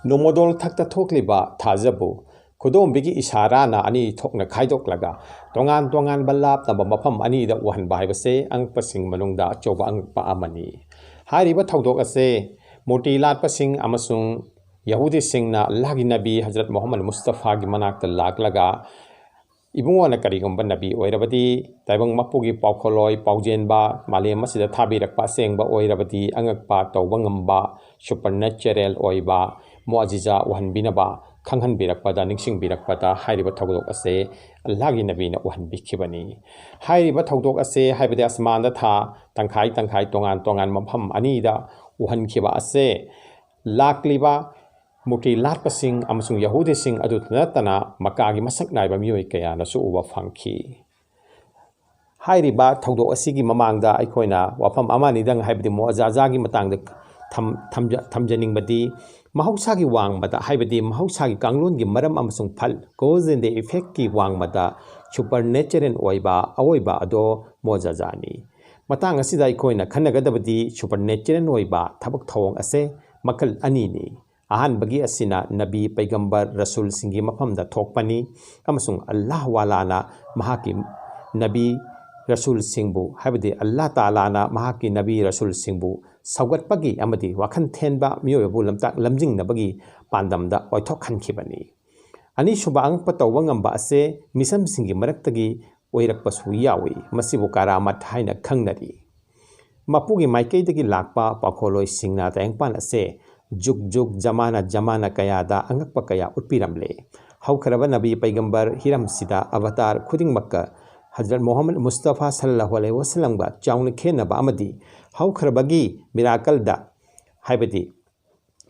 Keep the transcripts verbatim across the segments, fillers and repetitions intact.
ꯅꯣꯡꯃꯗꯣꯜ ꯊꯛꯇ ꯊꯣꯛꯂꯤꯕ ꯊꯥꯖꯕꯨ ꯈꯨꯗꯣꯝꯕꯤꯒꯤ ꯏꯁꯥꯔꯥꯅ ꯑꯅꯤ ꯊꯣꯛꯅ ꯈꯥꯏꯗꯣꯛꯂꯒ ꯇꯣꯉꯥꯟ ꯇꯣꯉꯥꯟꯕ ꯂꯥꯞꯅꯕ ꯃꯐꯝ ꯑꯅꯤꯗ ꯎꯍꯟꯕ ꯍꯥꯏꯕꯁꯦ ꯑꯉꯛꯄꯁꯤꯡ ꯃꯅꯨꯡꯗ ꯑꯆꯧꯕ ꯑꯉꯛꯄ ꯑꯃꯅꯤ꯫ ꯍꯥꯏꯔꯤꯕ ꯊꯧꯗꯣꯛ ꯑꯁꯦ ꯃꯨꯔꯇꯤ ꯂꯥꯠꯄꯁꯤꯡ ꯑꯃꯁꯨꯡ ꯌꯍꯨꯗꯤꯁꯤꯡꯅ ꯑꯜꯂꯥꯍꯒꯤ ꯅꯕꯤ ꯍꯖꯔꯠ ꯃꯨꯍꯝꯃꯗ ꯃꯨꯁꯇꯐꯥꯒꯤ ꯃꯅꯥꯛꯇ ꯂꯥꯛꯂꯒ ꯏꯕꯨꯡꯉꯣꯅ ꯀꯔꯤꯒꯨꯝꯕ ꯅꯕꯤ ꯑꯣꯏꯔꯕꯗꯤ, ꯇꯥꯏꯕꯪ ꯃꯄꯨꯒꯤ ꯄꯥꯎꯈꯣꯜꯂꯣꯏ ꯄꯥꯎꯖꯦꯟꯕ, ꯃꯥꯂꯦꯝ ꯑꯁꯤꯗ ꯊꯥꯕꯤꯔꯛꯄ ꯑꯁꯦꯡꯕ ꯑꯣꯏꯔꯕꯗꯤ, ꯑꯉꯛꯄ ꯇꯧꯕ ꯉꯝꯕ, supernatural ꯑꯣꯏꯕ, ꯃꯣꯖꯤꯖꯥ ꯎꯍꯟꯕꯤꯅꯕ ꯈꯪꯍꯟꯕꯤꯔꯛꯄꯗ, ꯅꯤꯡꯁꯤꯡꯕꯤꯔꯛꯄꯗ ꯍꯥꯏꯔꯤꯕ ꯊꯧꯗꯣꯛ ꯑꯁꯦ ꯑꯜꯂꯥꯍꯒꯤ ꯅꯕꯤꯅ ꯎꯍꯟꯕꯤꯈꯤꯕꯅꯤ꯫ ꯍꯥꯏꯔꯤꯕ ꯊꯧꯗꯣꯛ ꯑꯁꯦ, ꯍꯥꯏꯕꯗꯤ ꯑꯁꯃꯥꯟꯗ ꯊꯥ ꯇꯪꯈꯥꯏ ꯇꯪꯈꯥꯏ ꯇꯣꯉꯥꯟ ꯇꯣꯉꯥꯟꯕ ꯃꯐꯝ ꯑꯅꯤꯗ ꯎꯍꯟꯈꯤꯕ ꯑꯁꯦ, ꯂꯥꯛꯂꯤꯕ ꯃꯨꯔꯇꯤ ꯂꯥꯠꯄꯁꯤꯡ ꯑꯃꯁꯨꯡ ꯌꯍꯨꯗꯤꯁꯤꯡ ꯑꯗꯨꯇ ꯅꯠꯇꯅ ꯃꯀꯥꯒꯤ ꯃꯁꯛ ꯅꯥꯏꯕ ꯃꯤꯑꯣꯏ ꯀꯌꯥꯅꯁꯨ ꯎꯕ ꯐꯪꯈꯤ꯫ ꯍꯥꯏꯔꯤꯕ ꯊꯧꯗꯣꯛ ꯑꯁꯤꯒꯤ ꯃꯃꯥꯡꯗ ꯑꯩꯈꯣꯏꯅ ꯋꯥꯐꯝ ꯑꯃ ꯑꯅꯤꯗꯪ, ꯍꯥꯏꯕꯗꯤ ꯃꯣꯖꯥꯖꯥꯒꯤ ꯃꯇꯥꯡꯗ ꯊꯝ-, ꯊꯝꯖ-, ꯊꯝꯖꯅꯤꯡꯕꯗꯤ, ꯃꯍꯧꯁꯥꯒꯤ ꯋꯥꯡꯃꯗ, ꯍꯥꯏꯕꯗꯤ ꯃꯍꯧꯁꯥꯒꯤ ꯀꯥꯡꯂꯣꯟꯒꯤ ꯃꯔꯝ ꯑꯃꯁꯨꯡ ꯐꯜ, cause and effectꯀꯤ ꯋꯥꯡꯃꯗ supernatural ꯑꯣꯏꯕ ꯑꯑꯣꯏꯕ ꯑꯗꯣ ꯃꯣꯖꯥꯖꯥꯅꯤ꯫ ꯃꯇꯥꯡ ꯑꯁꯤꯗ ꯑꯩꯈꯣꯏꯅ ꯈꯟꯅꯒꯗꯕꯗꯤ supernatural ꯑꯣꯏꯕ ꯊꯕꯛ ꯊꯧꯑꯣꯡ ꯑꯁꯦ ꯃꯈꯜ ꯑꯅꯤꯅꯤ꯫ ꯑꯍꯥꯟꯕꯒꯤ ꯑꯁꯤꯅ ꯅꯕꯤ, ꯄꯩꯒꯝꯕꯔ, ꯔꯁꯨꯜꯁꯤꯡꯒꯤ ꯃꯐꯝꯗ ꯊꯣꯛꯄꯅꯤ, ꯑꯃꯁꯨꯡ ꯑꯜꯂꯥꯍ ꯋꯥꯂꯥꯅ ꯃꯍꯥꯛꯀꯤ ꯅꯕꯤ, ꯔꯁꯨꯜꯁꯤꯡꯕꯨ, ꯍꯥꯏꯕꯗꯤ ꯑꯜꯂꯥꯍ ꯇꯥꯂꯥꯅ ꯃꯍꯥꯛꯀꯤ ꯅꯕꯤ, ꯔꯁꯨꯜꯁꯤꯡꯕꯨ ꯁꯧꯒꯠꯄꯒꯤ ꯑꯃꯗꯤ ꯋꯥꯈꯜ ꯊꯦꯟꯕ ꯃꯤꯑꯣꯏꯕꯕꯨ ꯂꯝꯇꯥꯛ ꯂꯝꯖꯤꯡꯅꯕꯒꯤ ꯄꯥꯟꯗꯝꯗ ꯑꯣꯏꯊꯣꯛꯍꯟꯈꯤꯕꯅꯤ꯫ ꯑꯅꯤꯁꯨꯕ ꯑꯉꯛꯄ ꯇꯧꯕ ꯉꯝꯕ ꯑꯁꯦ ꯃꯤꯁꯝꯁꯤꯡꯒꯤ ꯃꯔꯛꯇꯒꯤ ꯑꯣꯏꯔꯛꯄꯁꯨ ꯌꯥꯎꯏ꯫ ꯃꯁꯤꯕꯨ ꯀꯔꯥꯃꯠ ꯍꯥꯏꯅ ꯈꯪꯅꯔꯤ꯫ ꯃꯄꯨꯒꯤ ꯃꯥꯏꯀꯩꯗꯒꯤ ꯂꯥꯛꯄ ꯄꯥꯎꯈꯣꯜꯂꯣꯏꯁꯤꯡꯅ ꯇꯥꯏꯕꯪꯄꯥꯟ ꯑꯁꯦ ꯖꯨꯒ ꯖꯨꯒ, ꯖꯃꯥꯅ ꯖꯃꯥꯅ ꯀꯌꯥꯗ ꯑꯉꯛꯄ ꯀꯌꯥ ꯎꯠꯄꯤꯔꯝꯂꯦ꯫ ꯍꯧꯈ꯭ꯔꯕ ꯅꯕꯤ ꯄꯩꯒꯝꯕꯔ ꯍꯤꯔꯝꯁꯤꯗ ꯑꯕꯇꯥꯔ ꯈꯨꯗꯤꯡꯃꯛꯀ ꯍꯖꯔꯠ ꯃꯨꯍꯝꯃꯗ ꯃꯨꯁꯇꯐꯥ ꯁꯜꯂꯜꯂꯥꯍꯨ ꯑꯂꯩꯍꯤ ꯋꯥꯁꯜꯂꯝꯒ ꯆꯥꯎꯅ ꯈꯦꯠꯅꯕ ꯑꯃꯗꯤ ꯍꯧꯈ꯭ꯔꯕꯒꯤ miracle ꯗ, ꯍꯥꯏꯕꯗꯤ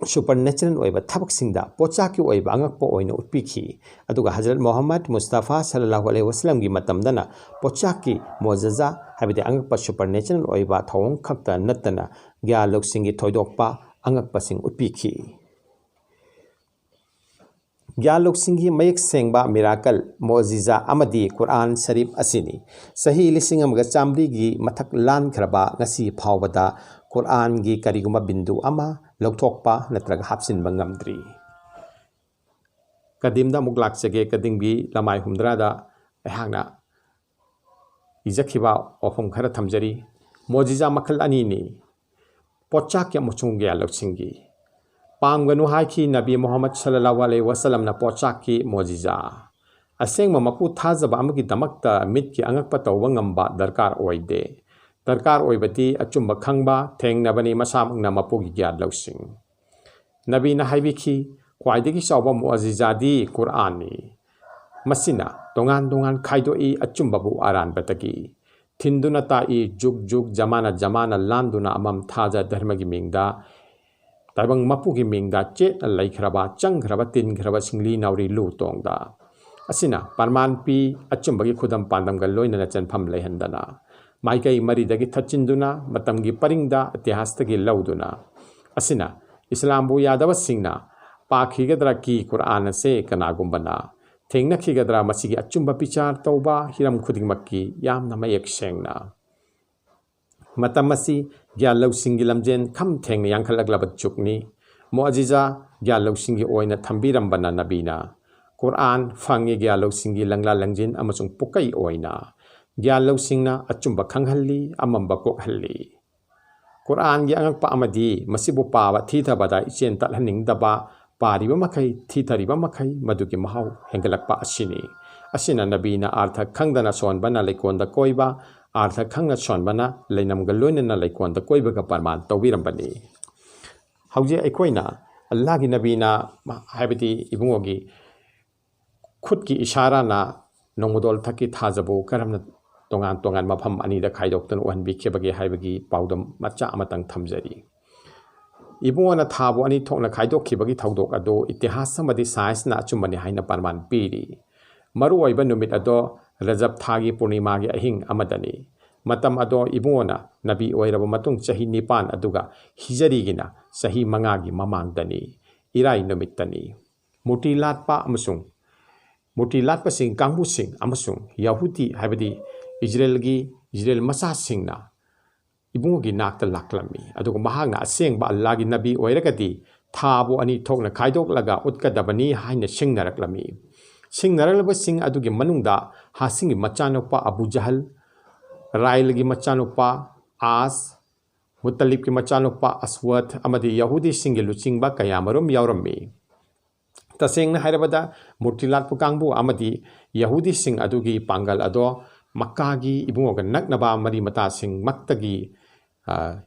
supernatural ꯑꯣꯏꯕ ꯊꯕꯛꯁꯤꯡꯗ ꯄꯣꯠꯆꯥꯛꯀꯤ ꯑꯣꯏꯕ ꯑꯉꯛꯄ ꯑꯣꯏꯅ ꯎꯠꯄꯤꯈꯤ꯫ ꯑꯗꯨꯒ ꯍꯖꯔꯠ ꯃꯨꯍꯝꯃꯗ ꯃꯨꯁꯇꯐꯥ ꯁꯜꯂꯜꯂꯥꯍꯨ ꯑꯂꯩꯍꯤ ꯋꯥꯁꯜꯂꯝꯒꯤ ꯃꯇꯝꯗꯅ ꯄꯣꯠꯆꯥꯛꯀꯤ ꯃꯣꯖꯖꯥ, ꯍꯥꯏꯕꯗꯤ ꯑꯉꯛꯄ supernatural ꯑꯣꯏꯕ ꯊꯧꯑꯣꯡ ꯈꯛꯇ ꯅꯠꯇꯅ ꯒ꯭ꯌꯥꯟ ꯂꯧꯁꯤꯡꯒꯤ ꯊꯣꯏꯗꯣꯛꯄ ꯑꯉꯛꯄꯁꯤꯡ ꯎꯠꯄꯤꯈꯤ꯫ ꯒ꯭ꯌꯥꯟ ꯂꯧꯁꯤꯡꯒꯤ ꯃꯌꯦꯛ ꯁꯦꯡꯕ miracle, ꯃꯣꯖꯤꯖꯥ ꯑꯃꯗꯤ ꯀꯨꯔꯥꯟ ꯁꯔꯤꯐ ꯑꯁꯤꯅꯤ꯫ ꯆꯍꯤ ꯂꯤꯁꯤꯡ ꯑꯃꯒ ꯆꯥꯃꯔꯤꯒꯤ ꯃꯊꯛ ꯂꯥꯟꯈ꯭ꯔꯕ ꯉꯁꯤ ꯐꯥꯎꯕꯗ ꯀꯨꯔꯥꯟꯒꯤ ꯀꯔꯤꯒꯨꯝꯕ ꯕꯤꯟꯗꯨ ꯑꯃ, ꯂꯧꯊꯣꯛꯄ ꯅꯠꯇ꯭ꯔꯒ ꯍꯥꯞꯆꯤꯟꯕ ꯉꯝꯗ꯭ꯔꯤ꯫ ꯀꯗꯤꯝꯗ ꯑꯃꯨꯛ ꯂꯥꯛꯆꯒꯦ꯫ ꯀꯗꯤꯝꯒꯤ ꯂꯃꯥꯏ ꯍꯨꯝꯗ꯭ꯔꯥꯗ ꯑꯩꯍꯥꯛꯅ ꯏꯖꯈꯤꯕ ꯋꯥꯐꯝ ꯈꯔ ꯊꯝꯖꯔꯤ꯫ ꯃꯣꯖꯤꯖꯥ ꯃꯈꯜ ꯑꯅꯤꯅꯤ, ꯄꯣꯠꯆꯥꯛꯀꯤ ꯑꯃꯁꯨꯡ ꯒ꯭ꯌꯥꯟ ꯂꯧꯁꯤꯡꯒꯤ꯫ ꯄꯥꯝꯒꯅꯨ ꯍꯥꯏꯈꯤ ꯅꯕꯤ ꯃꯨꯍꯝꯃꯗ ꯁꯜꯂꯜꯂꯥꯍꯨ ꯑꯂꯩꯍꯤ ꯋꯥꯁꯜꯂꯝꯅ ꯄꯣꯠꯆꯥꯛꯀꯤ ꯃꯣꯖꯤꯖꯥ꯫ ꯑꯁꯦꯡꯕ ꯃꯄꯨ ꯊꯥꯖꯕ ꯑꯃꯒꯤꯗꯃꯛꯇ ꯃꯤꯠꯀꯤ ꯑꯉꯛꯄ ꯇꯧꯕ ꯉꯝꯕ ꯗꯔꯀꯥꯔ ꯑꯣꯏꯗꯦ꯫ ꯗꯔꯀꯥꯔ ꯑꯣꯏꯕꯗꯤ ꯑꯆꯨꯝꯕ ꯈꯪꯕ, ꯊꯦꯡꯅꯕꯅꯤ ꯃꯁꯥꯃꯛꯅ ꯃꯄꯨꯒꯤ ꯒ꯭ꯌꯥꯟ ꯂꯧꯁꯤꯡ꯫ ꯅꯕꯤꯅ ꯍꯥꯏꯕꯤꯈꯤ, ꯈ꯭ꯋꯥꯏꯗꯒꯤ ꯆꯥꯎꯕ ꯃꯨꯑꯖꯤꯖꯥꯗꯤ ꯀꯨꯔꯑꯥꯟꯅꯤ꯫ ꯃꯁꯤꯅ ꯇꯣꯉꯥꯟ ꯇꯣꯉꯥꯟ ꯈꯥꯏꯗꯣꯛꯏ ꯑꯆꯨꯝꯕꯕꯨ ꯑꯔꯥꯟꯕꯗꯒꯤ꯫ ꯊꯤꯟꯗꯨꯅ ꯇꯥꯛꯏ ꯖꯨꯛ ꯖꯨꯛ, ꯖꯃꯥꯅ ꯖꯃꯥꯅ ꯂꯥꯟꯗꯨꯅ ꯑꯃꯝ ꯊꯥꯖ ꯙꯔꯃꯒꯤ ꯃꯤꯡꯗ, ꯇꯥꯏꯕꯪ ꯃꯄꯨꯒꯤ ꯃꯤꯡꯗ ꯆꯦꯠꯅ ꯂꯩꯈ꯭ꯔꯕ, ꯆꯪꯈ꯭ꯔꯕ, ꯇꯤꯟꯈ꯭ꯔꯕ ꯁꯤꯡꯂꯤ ꯅꯥꯎꯔꯤ ꯂꯨ ꯇꯣꯡꯗ꯫ ꯑꯁꯤꯅ ꯄ꯭ꯔꯃꯥꯟ ꯄꯤ, ꯑꯆꯨꯝꯕꯒꯤ ꯈꯨꯗꯝ ꯄꯥꯟꯗꯝꯒ ꯂꯣꯏꯅꯅ ꯆꯦꯟꯐꯝ ꯂꯩꯍꯟꯗꯅ꯫ ꯃꯥꯏꯀꯩ ꯃꯔꯤꯗꯒꯤ ꯊꯠꯆꯤꯟꯗꯨꯅ, ꯃꯇꯝꯒꯤ ꯄꯔꯤꯡꯗ, ꯏꯇꯤꯍꯥꯁꯇꯒꯤ ꯂꯧꯗꯨꯅ꯫ ꯑꯁꯤꯅ ꯏꯁꯂꯥꯝꯕꯨ ꯌꯥꯗꯕꯁꯤꯡꯅ ꯄꯥꯈꯤꯒꯗ꯭ꯔꯥ ꯀꯤ ꯀꯨꯔꯑꯥꯟ ꯑꯁꯦ ꯀꯅꯥꯒꯨꯝꯕꯅ? ꯊꯦꯡꯅꯈꯤꯒꯗ꯭ꯔꯥ ꯃꯁꯤꯒꯤ ꯑꯆꯨꯝꯕ ꯕꯤꯆꯥꯔ ꯇꯧꯕ ꯍꯤꯔꯝ ꯈꯨꯗꯤꯡꯃꯛꯀꯤ ꯌꯥꯝꯅ ꯃꯌꯦꯛ ꯁꯦꯡꯅ? ꯃꯇꯝ ꯑꯁꯤ ꯒ꯭ꯌꯥꯟ ꯂꯧꯁꯤꯡꯒꯤ ꯂꯝꯖꯦꯟ ꯈꯝ ꯊꯦꯡꯅ ꯌꯥꯡꯈꯠꯂꯛꯂꯕ ꯖꯨꯛꯅꯤ꯫ ꯃꯣꯖꯤꯖꯥ ꯒ꯭ꯌꯥꯟ ꯂꯧꯁꯤꯡꯒꯤ ꯑꯣꯏꯅ ꯊꯝꯕꯤꯔꯝꯕꯅ ꯅꯕꯤꯅ ꯀꯨꯔꯑꯥꯟ ꯐꯪꯉꯤ ꯒ꯭ꯌꯥꯟ ꯂꯧꯁꯤꯡꯒꯤ ꯂꯪꯂꯥ ꯂꯪꯖꯤꯟ ꯑꯃꯁꯨꯡ ꯄꯨꯀꯩ ꯑꯣꯏꯅ꯫ ꯒ꯭ꯌꯥꯟ ꯂꯧꯁꯤꯡꯅ ꯑꯆꯨꯝꯕ ꯈꯪꯍꯜꯂꯤ, ꯑꯃꯝꯕ ꯀꯣꯛꯍꯜꯂꯤ꯫ ꯀꯨꯔꯑꯥꯟꯒꯤ ꯑꯉꯛꯄ ꯑꯃꯗꯤ ꯃꯁꯤꯕꯨ ꯄꯥꯕ ꯊꯤꯊꯕꯗ ꯏꯆꯦꯟ ꯇꯠꯍꯟꯅꯤꯡꯗꯕ, ꯄꯥꯔꯤꯕ ꯃꯈꯩ, ꯊꯤꯊꯔꯤꯕ ꯃꯈꯩ ꯃꯗꯨꯒꯤ ꯃꯍꯥꯎ ꯍꯦꯟꯒꯠꯂꯛꯄ ꯑꯁꯤꯅꯤ꯫ ꯑꯁꯤꯅ ꯅꯕꯤꯅ ꯑꯥꯔꯊ ꯈꯪꯗꯅ ꯁꯣꯟꯕꯅ ꯂꯩꯀꯣꯟꯗ ꯀꯣꯏꯕ, ꯑꯥꯔꯊ ꯈꯪꯅ ꯁꯣꯟꯕꯅ ꯂꯩꯅꯝꯒ ꯂꯣꯏꯅꯅ ꯂꯩꯀꯣꯟꯗ ꯀꯣꯏꯕꯒ ꯄ꯭ꯔꯃꯥꯟ ꯇꯧꯕꯤꯔꯝꯕꯅꯤ꯫ ꯍꯧꯖꯤꯛ ꯑꯩꯈꯣꯏꯅ ꯑꯜꯂꯥꯍꯒꯤ ꯅꯕꯤꯅ, ꯍꯥꯏꯕꯗꯤ ꯏꯕꯨꯡꯉꯣꯒꯤ ꯈꯨꯠꯀꯤ ꯏꯁꯥꯔꯥꯅ ꯅꯣꯡꯃꯗꯣꯜ ꯊꯛꯀꯤ ꯊꯥꯖꯕꯨ ꯀꯔꯝꯅ ꯇꯣꯉꯥꯟ ꯇꯣꯉꯥꯟ ꯃꯐꯝ ꯑꯅꯤꯗ ꯈꯥꯏꯗꯣꯛꯇꯨꯅ ꯎꯍꯟꯕꯤꯈꯤꯕꯒꯦ ꯍꯥꯏꯕꯒꯤ ꯄꯥꯎꯗꯝ ꯃꯆꯥ ꯑꯃꯇꯪ ꯊꯝꯖꯔꯤ꯫ ꯏꯕꯨꯡꯉꯣꯅ ꯊꯥꯕꯨ ꯑꯅꯤ ꯊꯣꯛꯅ ꯈꯥꯏꯗꯣꯛꯈꯤꯕꯒꯤ ꯊꯧꯗꯣꯛ ꯑꯗꯨ ꯏꯇꯤꯍꯥꯁ ꯑꯃꯗꯤ ꯁꯥꯏꯟꯁꯅ ꯑꯆꯨꯝꯕꯅꯤ ꯍꯥꯏꯅ ꯄ꯭ꯔꯃꯥꯟ ꯄꯤꯔꯤ꯫ ꯃꯔꯨꯑꯣꯏꯕ ꯅꯨꯃꯤꯠ ꯑꯗꯣ ꯔꯖꯕ ꯊꯥꯒꯤ ꯄꯨꯔꯅꯤꯃꯥꯒꯤ ꯑꯍꯤꯡ ꯑꯃꯗꯅꯤ꯫ ꯃꯇꯝ ꯑꯗꯣ ꯏꯕꯨꯡꯉꯣꯅ ꯅꯕꯤ ꯑꯣꯏꯔꯕ ꯃꯇꯨꯡ ꯆꯍꯤ ꯅꯤꯄꯥꯟ ꯑꯗꯨꯒ ꯍꯤꯖꯔꯤꯒꯤꯅ ꯆꯍꯤ ꯃꯉꯥꯒꯤ ꯃꯃꯥꯡꯗꯅꯤ꯫ ꯏꯔꯥꯏ ꯅꯨꯃꯤꯠꯇꯅꯤ꯫ ꯃꯨꯔꯇꯤ ꯂꯥꯠꯄ ꯑꯃꯁꯨꯡ ꯃꯨꯔꯇꯤ ꯂꯥꯠꯄꯁꯤꯡ ꯀꯥꯡꯕꯨꯁꯤꯡ ꯑꯃꯁꯨꯡ ꯌꯍꯨꯗꯤ, ꯍꯥꯏꯕꯗꯤ ꯏꯖꯔꯦꯜꯒꯤ, ꯏꯖꯔꯦꯜ ꯃꯆꯥꯁꯤꯡꯅ ꯏꯕꯨꯡꯉꯣꯒꯤ ꯅꯥꯛꯇ ꯂꯥꯛꯂꯝꯃꯤ꯫ ꯑꯗꯨꯒ ꯃꯍꯥꯛꯅ ꯑꯁꯦꯡꯕ ꯑꯜꯂꯥꯒꯤ ꯅꯕꯤ ꯑꯣꯏꯔꯒꯗꯤ ꯊꯥꯕꯨ ꯑꯅꯤ ꯊꯣꯛꯅ ꯈꯥꯏꯗꯣꯛꯂꯒ ꯎꯠꯀꯗꯕꯅꯤ ꯍꯥꯏꯅ ꯁꯤꯡꯅꯔꯛꯂꯝꯃꯤ꯫ ꯁꯤꯡꯅꯔꯛꯂꯕꯁꯤꯡ ꯑꯗꯨꯒꯤ ꯃꯅꯨꯡꯗ ꯍꯥꯁꯤꯝꯒꯤ ꯃꯆꯥꯅꯨꯄꯥ ꯑꯕꯨ ꯖꯍꯜ, ꯔꯥꯏꯜꯒꯤ ꯃꯆꯥꯅꯨꯄꯥ ꯑꯥꯁ, ꯃꯨꯇꯂꯤꯕꯀꯤ ꯃꯆꯥꯅꯨꯄꯥ ꯑꯁꯋꯠ ꯑꯃꯗꯤ ꯌꯍꯨꯗꯤꯁꯤꯡꯒꯤ ꯂꯨꯆꯤꯡꯕ ꯀꯌꯥꯃꯔꯨꯝ ꯌꯥꯎꯔꯝꯃꯤ꯫ ꯇꯁꯦꯡꯅ ꯍꯥꯏꯔꯕꯗ, ꯃꯨꯔꯇꯤ ꯂꯥꯠꯄ ꯀꯥꯡꯕꯨ ꯑꯃꯗꯤ ꯌꯍꯨꯗꯤꯁꯤꯡ ꯑꯗꯨꯒꯤ ꯄꯥꯡꯒꯜ ꯑꯗꯣ ꯃꯛꯀꯥꯒꯤ ꯏꯕꯨꯡꯉꯣꯒ ꯅꯛꯅꯕ ꯃꯔꯤ ꯃꯇꯥꯁꯤꯡꯃꯛꯇꯒꯤ, ꯑ,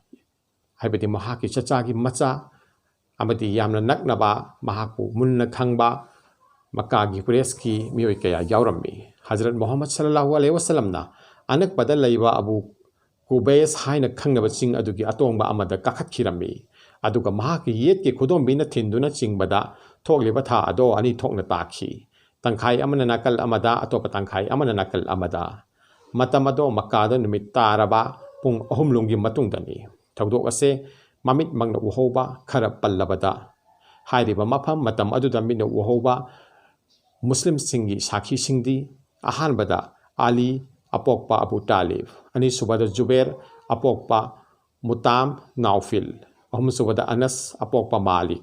ꯍꯥꯏꯕꯗꯤ ꯃꯍꯥꯛꯀꯤ ꯆꯆꯥꯒꯤ ꯃꯆꯥ ꯑꯃꯗꯤ ꯌꯥꯝꯅ ꯅꯛꯅꯕ, ꯃꯍꯥꯛꯄꯨ ꯃꯨꯟꯅ ꯈꯪꯕ ꯃꯛꯀꯥꯒꯤ ꯀꯨꯔꯦꯁꯀꯤ ꯃꯤꯑꯣꯏ ꯀꯌꯥ ꯌꯥꯎꯔꯝꯃꯤ꯫ ꯍꯖꯔꯠ ꯃꯨꯍꯝꯃꯗ ꯁꯜꯂꯜꯂꯥꯍꯨ ꯑꯂꯩꯍꯤ ꯋꯁꯜꯂꯝꯅ ꯑꯅꯛꯄꯗ ꯂꯩꯕ ꯑꯕꯨ ꯀꯨꯕꯩꯁ ꯍꯥꯏꯅ ꯈꯪꯅꯕ ꯆꯤꯡ ꯑꯗꯨꯒꯤ ꯑꯇꯣꯡꯕ ꯑꯃꯗ ꯀꯥꯈꯠꯈꯤꯔꯝꯃꯤ꯫ ꯑꯗꯨꯒ ꯃꯍꯥꯛꯀꯤ ꯌꯦꯠꯀꯤ ꯈꯨꯗꯣꯝꯕꯤꯅ ꯊꯤꯟꯗꯨꯅ ꯆꯤꯡꯕꯗ ꯊꯣꯛꯂꯤꯕ ꯊꯥ ꯑꯗꯣ ꯑꯅꯤ ꯊꯣꯛꯅ ꯇꯥꯈꯤ꯫ ꯇꯪꯈꯥꯏ ꯑꯃꯅ ꯅꯥꯀꯜ ꯑꯃꯗ, ꯑꯇꯣꯞꯄ ꯇꯪꯈꯥꯏ ꯑꯃꯅ ꯅꯥꯀꯜ ꯑꯃꯗ꯫ ꯃꯇꯝ ꯑꯗꯣ ꯃꯛꯀꯥꯗ ꯅꯨꯃꯤꯠ ꯇꯥꯔꯕ ꯄꯨꯡ ꯑꯍꯨꯝ ꯂꯣꯝꯒꯤ ꯃꯇꯨꯡꯗꯅꯤ꯫ ꯊꯧꯗꯣꯛ ꯑꯁꯦ ꯃꯃꯤꯠꯃꯛꯅ ꯎꯍꯧꯕ ꯈꯔ ꯄꯜꯂꯕꯗ, ꯍꯥꯏꯔꯤꯕ ꯃꯐꯝ ꯃꯇꯝ ꯑꯗꯨꯗ ꯃꯤꯠꯅ ꯎꯍꯧꯕ ꯃꯨꯁꯂꯤꯝꯁꯤꯡꯒꯤ ꯁꯥꯈꯤꯁꯤꯡꯗꯤ: ꯑꯍꯥꯟꯕꯗ ꯑꯂꯤ ꯑꯄꯣꯛꯄ ꯑꯕꯨ ꯇꯥꯂꯤꯕ, ꯑꯅꯤꯁꯨꯕꯗ ꯖꯨꯕꯦꯔ ꯑꯄꯣꯛꯄ ꯃꯨꯇꯥꯝ ꯅꯥꯎꯐꯤꯜ, ꯑꯍꯨꯝꯁꯨꯕꯗ ꯑꯅꯁ ꯑꯄꯣꯛꯄ ꯃꯥꯂꯤꯛ,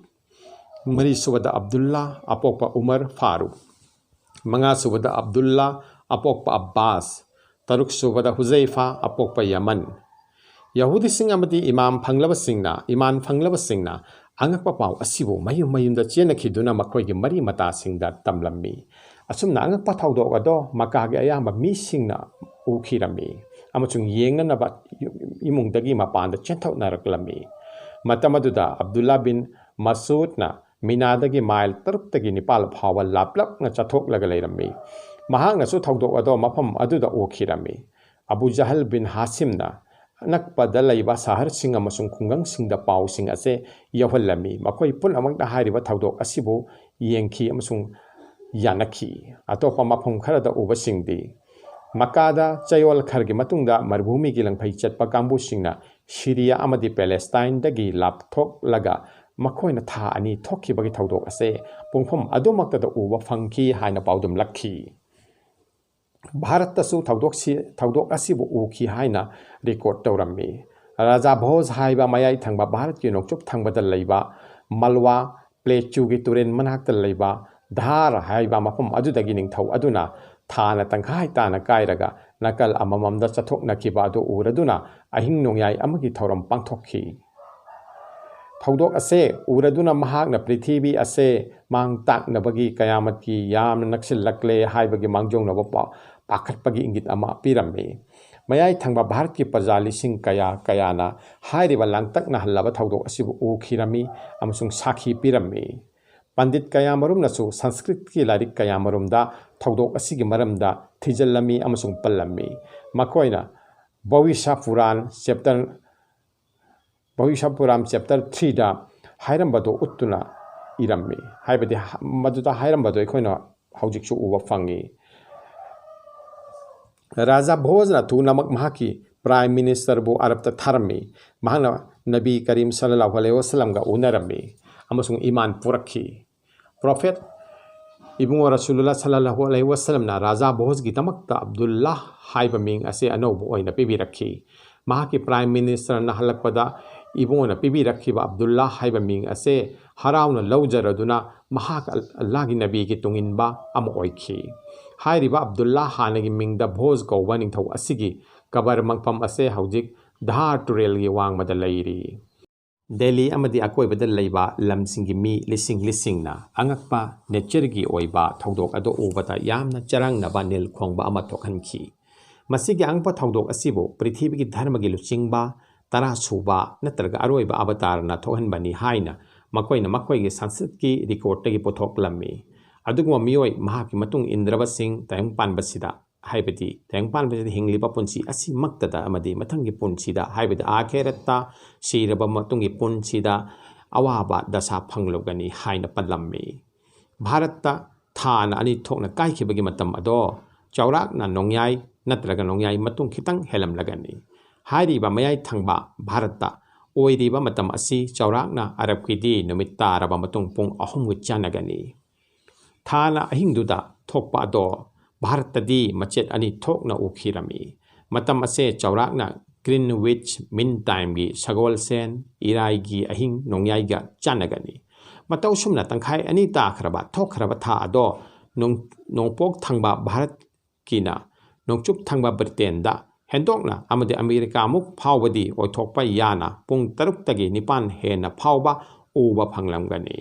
ꯃꯔꯤꯁꯨꯕꯗ ꯑꯕꯗꯨꯜꯂꯥ ꯑꯄꯣꯛꯄ ꯎꯃꯔ ꯐꯥꯔꯨꯛ, ꯃꯉꯥꯁꯨꯕꯗ ꯑꯕꯗꯨꯜꯂꯥ ꯑꯄꯣꯛꯄ ꯑꯕꯥꯁ, ꯇꯔꯨꯛꯁꯨꯕꯗ ꯍꯨꯖꯩꯐꯥ ꯑꯄꯣꯛꯄ ꯌꯃꯟ꯫ ꯌꯍꯨꯗꯤꯁꯤꯡ ꯑꯃꯗꯤ ꯏꯃꯥꯝ ꯐꯪꯂꯕꯁꯤꯡꯅ, ꯏꯃꯥꯟ ꯐꯪꯂꯕꯁꯤꯡꯅ ꯑꯉꯛꯄ ꯄꯥꯎ ꯑꯁꯤꯕꯨ ꯃꯌꯨꯝ ꯃꯌꯨꯝꯗ ꯆꯦꯟꯅꯈꯤꯗꯨꯅ ꯃꯈꯣꯏꯒꯤ ꯃꯔꯤ ꯃꯇꯥꯁꯤꯡꯗ ꯇꯝꯂꯝꯃꯤ꯫ ꯑꯁꯨꯝꯅ ꯑꯉꯛꯄ ꯊꯧꯗꯣꯛ ꯑꯗꯣ ꯃꯛꯀꯥꯒꯤ ꯑꯌꯥꯝꯕ ꯃꯤꯁꯤꯡꯅ ꯎꯈꯤꯔꯝꯃꯤ ꯑꯃꯁꯨꯡ ꯌꯦꯡꯅꯅꯕ ꯏꯃꯨꯡꯗꯒꯤ ꯃꯄꯥꯟꯗ ꯆꯦꯟꯊꯣꯛꯅꯔꯛꯂꯝꯃꯤ꯫ ꯃꯇꯝ ꯑꯗꯨꯗ ꯑꯕꯗꯨꯜꯂꯥ ꯕꯤꯟ ꯃꯁꯨꯗꯅ ꯃꯤꯅꯥꯗꯒꯤ ꯃꯥꯏꯜ ꯇꯔꯨꯛꯇꯒꯤ ꯅꯤꯄꯥꯜ ꯐꯥꯎꯕ ꯂꯥꯞꯂꯞꯅ ꯆꯠꯊꯣꯛꯂꯒ ꯂꯩꯔꯝꯃꯤ꯫ ꯃꯍꯥꯛꯅꯁꯨ ꯊꯧꯗꯣꯛ ꯑꯗꯣ ꯃꯐꯝ ꯑꯗꯨꯗ ꯎꯈꯤꯔꯝꯃꯤ꯫ ꯑꯕꯨ ꯖꯍꯜ ꯕꯤꯟ ꯍꯥꯁꯤꯝꯅ ꯑꯅꯛꯄꯗ ꯂꯩꯕ ꯁꯍꯔꯁꯤꯡ ꯑꯃꯁꯨꯡ ꯈꯨꯡꯒꯪꯁꯤꯡꯗ ꯄꯥꯎꯁꯤꯡ ꯑꯁꯦ ꯌꯧꯍꯜꯂꯝꯃꯤ꯫ ꯃꯈꯣꯏ ꯄꯨꯝꯅꯃꯛꯅ ꯍꯥꯏꯔꯤꯕ ꯊꯧꯗꯣꯛ ꯑꯁꯤꯕꯨ ꯌꯦꯡꯈꯤ ꯑꯃꯁꯨꯡ ꯌꯥꯅꯈꯤ꯫ ꯑꯇꯣꯞꯄ ꯃꯐꯝ ꯈꯔꯗ ꯎꯕꯁꯤꯡꯗꯤ, ꯃꯀꯥꯗ ꯆꯌꯣꯜ ꯈꯔꯒꯤ ꯃꯇꯨꯡꯗ ꯃꯔꯨꯚꯨꯃꯤꯒꯤ ꯂꯪꯐꯩ ꯆꯠꯄ ꯀꯥꯡꯕꯨꯁꯤꯡꯅ ꯁꯤꯔꯤꯌꯥ ꯑꯃꯗꯤ ꯄꯦꯂꯦꯁꯇꯥꯏꯟꯗꯒꯤ ꯂꯥꯞꯊꯣꯛꯂꯒ ꯃꯈꯣꯏꯅ ꯊꯥ ꯑꯅꯤ ꯊꯣꯛꯈꯤꯕꯒꯤ ꯊꯧꯗꯣꯛ ꯑꯁꯦ ꯄꯨꯡꯐꯝ ꯑꯗꯨꯃꯛꯇꯗ ꯎꯕ ꯐꯪꯈꯤ ꯍꯥꯏꯅ ꯄꯥꯎꯗꯝꯂꯛꯈꯤ꯫ ꯚꯥꯔꯠꯇꯁꯨ ꯊꯧꯗꯣꯛꯁꯤ, ꯊꯧꯗꯣꯛ ꯑꯁꯤꯕꯨ ꯎꯈꯤ ꯍꯥꯏꯅ ꯔꯦꯀꯣꯔꯗ ꯇꯧꯔꯝꯃꯤ꯫ ꯔꯥꯖꯥ ꯚꯣꯖ ꯍꯥꯏꯕ ꯃꯌꯥꯏ ꯊꯪꯕ ꯚꯥꯔꯠꯀꯤ ꯅꯣꯡꯆꯨꯞ ꯊꯪꯕꯗ ꯂꯩꯕ ꯃꯜꯋꯥ ꯄ꯭ꯂꯦꯆꯨꯒꯤ ꯇꯨꯔꯦꯜ ꯃꯅꯥꯛꯇ ꯂꯩꯕ ꯙꯥꯔ ꯍꯥꯏꯕ ꯃꯐꯝ ꯑꯗꯨꯗꯒꯤ ꯅꯤꯡꯊꯧ ꯑꯗꯨꯅ ꯊꯥꯅ ꯇꯪꯈꯥꯏ ꯇꯥꯅ ꯀꯥꯏꯔꯒ ꯅꯥꯀꯜ ꯑꯃꯃꯝꯗ ꯆꯠꯊꯣꯛꯅꯈꯤꯕ ꯑꯗꯨ ꯎꯔꯗꯨꯅ ꯑꯍꯤꯡ ꯅꯣꯡꯌꯥꯏ ꯑꯃꯒꯤ ꯊꯧꯔꯝ ꯄꯥꯡꯊꯣꯛꯈꯤ꯫ ꯊꯧꯗꯣꯛ ꯑꯁꯦ ꯎꯔꯗꯨꯅ ꯃꯍꯥꯛꯅ ꯄ꯭ꯔꯤꯊꯤꯕꯤ ꯑꯁꯦ ꯃꯥꯡ ꯇꯥꯛꯅꯕꯒꯤ ꯀꯌꯥꯃꯠꯀꯤ ꯌꯥꯝꯅ ꯅꯛꯁꯤꯜꯂꯛꯂꯦ ꯍꯥꯏꯕꯒꯤ ꯃꯥꯡꯖꯧꯅꯕ ꯄꯥ-, ꯄꯥꯈꯠꯄꯒꯤ ꯏꯪꯒꯤꯠ ꯑꯃ ꯄꯤꯔꯝꯃꯤ꯫ ꯃꯌꯥꯏ ꯊꯪꯕ ꯚꯥꯔꯠꯀꯤ ꯄ꯭ꯔꯖꯥ ꯂꯤꯁꯤꯡ ꯀꯌꯥ ꯀꯌꯥꯅ ꯍꯥꯏꯔꯤꯕ ꯂꯥꯡꯇꯛꯅꯍꯜꯂꯕ ꯊꯧꯗꯣꯛ ꯑꯁꯤꯕꯨ ꯎꯈꯤꯔꯝꯃꯤ ꯑꯃꯁꯨꯡ ꯁꯥꯈꯤ ꯄꯤꯔꯝꯃꯤ꯫ ꯄꯟꯗꯤꯠ ꯀꯌꯥꯃꯔꯨꯝꯅꯁꯨ ꯁꯪꯁꯀ꯭ꯔꯤꯠꯀꯤ ꯂꯥꯏꯔꯤꯛ ꯀꯌꯥꯃꯔꯨꯝꯗ ꯊꯧꯗꯣꯛ ꯑꯁꯤꯒꯤ ꯃꯔꯝꯗ ꯊꯤꯖꯤꯜꯂꯝꯃꯤ ꯑꯃꯁꯨꯡ ꯄꯜꯂꯝꯃꯤ꯫ ꯃꯈꯣꯏꯅ ꯚꯋꯤꯁ꯭ꯌ ꯄꯨꯔꯥꯟ ꯆꯦꯞꯇꯔ, ꯚꯋꯤꯁ꯭ꯌ ꯄꯨꯔꯥꯟ ꯆꯦꯞꯇꯔ ꯊ꯭ꯔꯤꯗ ꯍꯥꯏꯔꯝꯕꯗꯨ ꯎꯠꯇꯨꯅ ꯏꯔꯝꯃꯤ꯫ ꯍꯥꯏꯕꯗꯤ ꯃꯗꯨꯗ ꯍꯥꯏꯔꯝꯕꯗꯨ ꯑꯩꯈꯣꯏꯅ ꯍꯧꯖꯤꯛꯁꯨ ꯎꯕ ꯐꯪꯉꯤ꯫ ꯔꯥꯖꯥ ꯚꯣꯖꯅ ꯊꯨꯅꯃꯛ ꯃꯍꯥꯛꯀꯤ ꯄ꯭ꯔꯥꯏꯝ ꯃꯤꯅꯤꯁꯇꯔꯕꯨ ꯑꯔꯕꯇ ꯊꯥꯔꯝꯃꯤ꯫ ꯃꯍꯥꯛꯅ ꯅꯕꯤ ꯀꯔꯤꯝ ꯁꯜꯂꯜꯂꯥꯍꯨ ꯑꯂꯩꯍꯤ ꯋꯥꯁꯜꯂꯝꯒ ꯎꯅꯔꯝꯃꯤ ꯑꯃꯁꯨꯡ ꯏꯃꯥꯟ ꯄꯨꯔꯛꯈꯤ꯫ ꯄ꯭ꯔꯣꯐꯦꯠ ꯏꯕꯨꯡꯉꯣ ꯔꯁꯨꯂꯨꯜꯂꯥ ꯁꯜꯂꯜꯂꯥꯍꯨ ꯑꯂꯩꯍꯤ ꯋꯥꯁꯜꯂꯝꯅ ꯔꯥꯖꯥ ꯚꯣꯖꯒꯤꯗꯃꯛꯇ ꯑꯕꯗꯨꯜꯂꯥꯍ ꯍꯥꯏꯕ ꯃꯤꯡ ꯑꯁꯤ ꯑꯅꯧꯕ ꯑꯣꯏꯅ ꯄꯤꯕꯤꯔꯛꯈꯤ꯫ ꯃꯍꯥꯛꯀꯤ ꯄ꯭ꯔꯥꯏꯝ ꯃꯤꯅꯤꯁꯇꯔꯅ ꯍꯜꯂꯛꯄꯗ ꯏꯕꯨꯡꯉꯣꯅ ꯄꯤꯕꯤꯔꯛꯈꯤꯕ ꯑꯕꯗꯨꯜꯂꯥꯍ ꯍꯥꯏꯕ ꯃꯤꯡ ꯑꯁꯤ ꯍꯔꯥꯎꯅ ꯂꯧꯖꯔꯗꯨꯅ ꯃꯍꯥꯛ ꯑꯜ-, ꯑꯜꯂꯥꯍꯒꯤ ꯅꯕꯤꯒꯤ ꯇꯨꯡꯏꯟꯕ ꯑꯃ ꯑꯣꯏꯈꯤ꯫ ꯍꯥꯏꯔꯤꯕ ꯑꯕꯗꯨꯜꯂꯥꯍ ꯍꯥꯟꯅꯒꯤ ꯃꯤꯡꯗ ꯚꯣꯖ ꯀꯧꯕ ꯅꯤꯡꯊꯧ ꯑꯁꯤꯒꯤ ꯀꯕꯔ ꯃꯪꯐꯝ ꯑꯁꯤ ꯍꯧꯖꯤꯛ ꯙꯥꯔ ꯇꯨꯔꯦꯜꯒꯤ ꯋꯥꯡꯃꯗ ꯂꯩꯔꯤ꯫ ꯗꯦꯜꯂꯤ ꯑꯃꯗꯤ ꯑꯀꯣꯏꯕꯗ ꯂꯩꯕ ꯂꯝꯁꯤꯡꯒꯤ ꯃꯤ ꯂꯤꯁꯤꯡ ꯂꯤꯁꯤꯡꯅ ꯑꯉꯛꯄ ꯅꯦꯆꯔꯒꯤ ꯑꯣꯏꯕ ꯊꯧꯗꯣꯛ ꯑꯗꯨ ꯎꯕꯗ ꯌꯥꯝꯅ ꯆꯔꯥꯡꯅꯕ ꯅꯤꯜ ꯈꯣꯡꯕ ꯑꯃ ꯊꯣꯛꯍꯟꯈꯤ꯫ ꯃꯁꯤꯒꯤ ꯑꯉꯛꯄ ꯊꯧꯗꯣꯛ ꯑꯁꯤꯕꯨ ꯄ꯭ꯔꯤꯊꯤꯕꯤꯒꯤ ꯙꯔꯃꯒꯤ ꯂꯨꯆꯤꯡꯕ ꯇꯔꯥ ꯁꯨꯕ ꯅꯠꯇ꯭ꯔꯒ ꯑꯔꯣꯏꯕ ꯑꯕꯇꯥꯔꯅ ꯊꯣꯛꯍꯟꯕꯅꯤ ꯍꯥꯏꯅ ꯃꯈꯣꯏꯅ ꯃꯈꯣꯏꯒꯤ ꯁꯪꯁꯀ꯭ꯔꯤꯠꯀꯤ ꯔꯦꯀꯣꯔꯗꯇꯒꯤ ꯄꯨꯊꯣꯛꯂꯝꯃꯤ꯫ ꯑꯗꯨꯒꯨꯝꯕ ꯃꯤꯑꯣꯏ ꯃꯍꯥꯛꯀꯤ ꯃꯇꯨꯡ ꯏꯟꯗ꯭ꯔꯕꯁꯤꯡ ꯇꯥꯏꯕꯪꯄꯥꯟꯕꯁꯤꯗ, ꯍꯥꯏꯕꯗꯤ ꯇꯥꯏꯕꯪꯄꯥꯟꯕꯁꯤꯗ ꯍꯤꯡꯂꯤꯕ ꯄꯨꯟꯁꯤ ꯑꯁꯤꯃꯛꯇꯗ ꯑꯃꯗꯤ ꯃꯊꯪꯒꯤ ꯄꯨꯟꯁꯤꯗ, ꯍꯥꯏꯕꯗꯤ ꯑꯥꯈꯦꯔꯠꯇ, ꯁꯤꯔꯕ ꯃꯇꯨꯡꯒꯤ ꯄꯨꯟꯁꯤꯗ ꯑꯋꯥꯕ ꯗꯁꯥ ꯐꯪꯂꯨꯒꯅꯤ ꯍꯥꯏꯅ ꯄꯜꯂꯝꯃꯤ꯫ ꯚꯥꯔꯠꯇ ꯊꯥꯅ ꯑꯅꯤ ꯊꯣꯛꯅ ꯀꯥꯏꯈꯤꯕꯒꯤ ꯃꯇꯝ ꯑꯗꯣ ꯆꯥꯎꯔꯥꯛꯅ ꯅꯣꯡꯌꯥꯏ ꯅꯠꯇ꯭ꯔꯒ ꯅꯣꯡꯌꯥꯏ ꯃꯇꯨꯡ ꯈꯤꯇꯪ ꯍꯦꯜꯂꯝꯂꯒꯅꯤ꯫ ꯍꯥꯏꯔꯤꯕ ꯃꯌꯥꯏ ꯊꯪꯕ ꯚꯥꯔꯠꯇ ꯑꯣꯏꯔꯤꯕ ꯃꯇꯝ ꯑꯁꯤ ꯆꯥꯎꯔꯥꯛꯅ ꯑꯔꯕꯀꯤꯗꯤ ꯅꯨꯃꯤꯠ ꯇꯥꯔꯕ ꯃꯇꯨꯡ ꯄꯨꯡ ꯑꯍꯨꯝꯒ ꯆꯥꯟꯅꯒꯅꯤ꯫ ꯊꯥꯅ ꯑꯍꯤꯡꯗꯨꯗ ꯊꯣꯛꯄ ꯑꯗꯣ ꯚꯥꯔꯠꯇꯗꯤ ꯃꯆꯦꯠ ꯑꯅꯤ ꯊꯣꯛꯅ ꯎꯈꯤꯔꯝꯃꯤ꯫ ꯃꯇꯝ ꯑꯁꯦ ꯆꯥꯎꯔꯥꯛꯅ Greenwich Mean Timeꯒꯤ ꯁꯒꯣꯜꯁꯦꯟ ꯏꯔꯥꯏꯒꯤ ꯑꯍꯤꯡ ꯅꯣꯡꯌꯥꯏꯒ ꯆꯥꯟꯅꯒꯅꯤ꯫ ꯃꯇꯧ ꯑꯁꯨꯝꯅ ꯇꯪꯈꯥꯏ ꯑꯅꯤ ꯇꯥꯈ꯭ꯔꯕ ꯊꯣꯛꯈ꯭ꯔꯕ ꯊꯥ ꯑꯗꯣ ꯅꯣꯡ-, ꯅꯣꯡꯄꯣꯛ ꯊꯪꯕ ꯚꯥꯔꯠꯀꯤꯅ ꯅꯣꯡꯆꯨꯞ ꯊꯪꯕ ꯕ꯭ꯔꯤꯇꯦꯟꯗ ꯍꯦꯟꯗꯣꯛꯅ ꯑꯃꯗꯤ ꯑꯃꯦꯔꯤꯀꯥꯃꯨꯛ ꯐꯥꯎꯕꯗꯤ ꯑꯣꯏꯊꯣꯛꯄ ꯌꯥꯅ ꯄꯨꯡ ꯇꯔꯨꯛꯇꯒꯤ ꯅꯤꯄꯥꯟ ꯍꯦꯟꯅ ꯐꯥꯎꯕ ꯎꯕ ꯐꯪꯂꯝꯒꯅꯤ꯫